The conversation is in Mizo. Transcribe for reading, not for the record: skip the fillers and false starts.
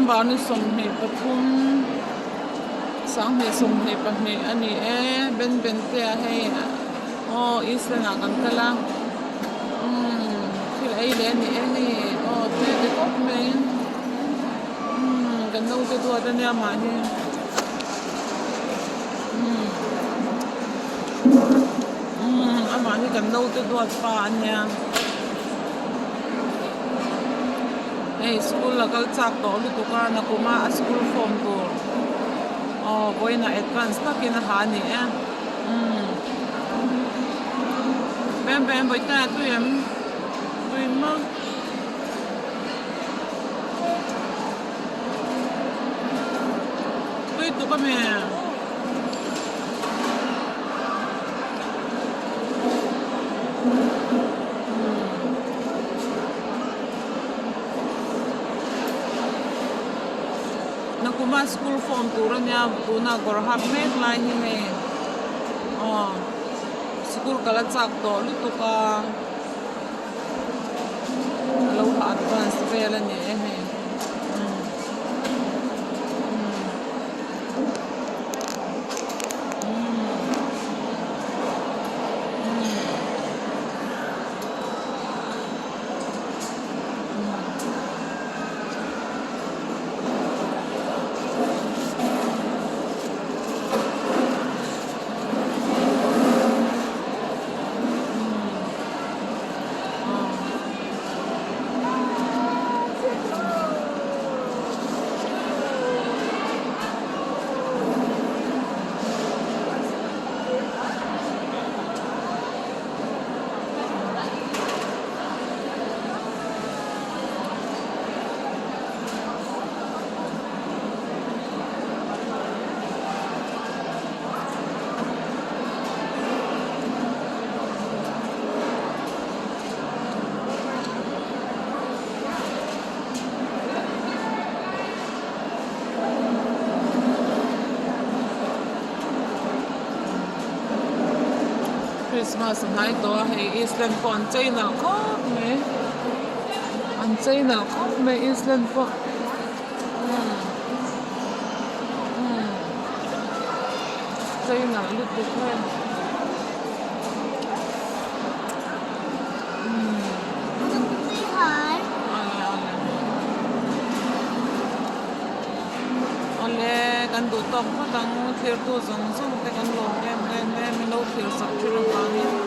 December ni 23 2022 a ni e Ben Bentea hei aw Eastland ah kan kal a umm thil ei leh a ni e hei aw tui ti khawp mai umm kan naute duat a nia mahni umm umm amah hi kan naute duat pa a nia. Hei school a kal chak tawh lutuk a nakuma a school form tur aw vawiinah advance takin a ha a ni e umm bem bem vawi ta tui em tui mak tui tuk a mi. Nakuma school form tur a nia tuna kawr hak mek lai hi hei aw school kal a chak tawh lutuk a a lo ha advance vel a ni e hei umm umm umm. Christmas a hnai tawh a hei Eastland pawh an chei nalh khawp mai an chei nalh khawp mai Eastland pawh umm umm chei nalh lutuk hei umm awle kan duh tawk phawt ang thirtu zawng zawng te kan lawm em em e min lo thlir sak thin avangin.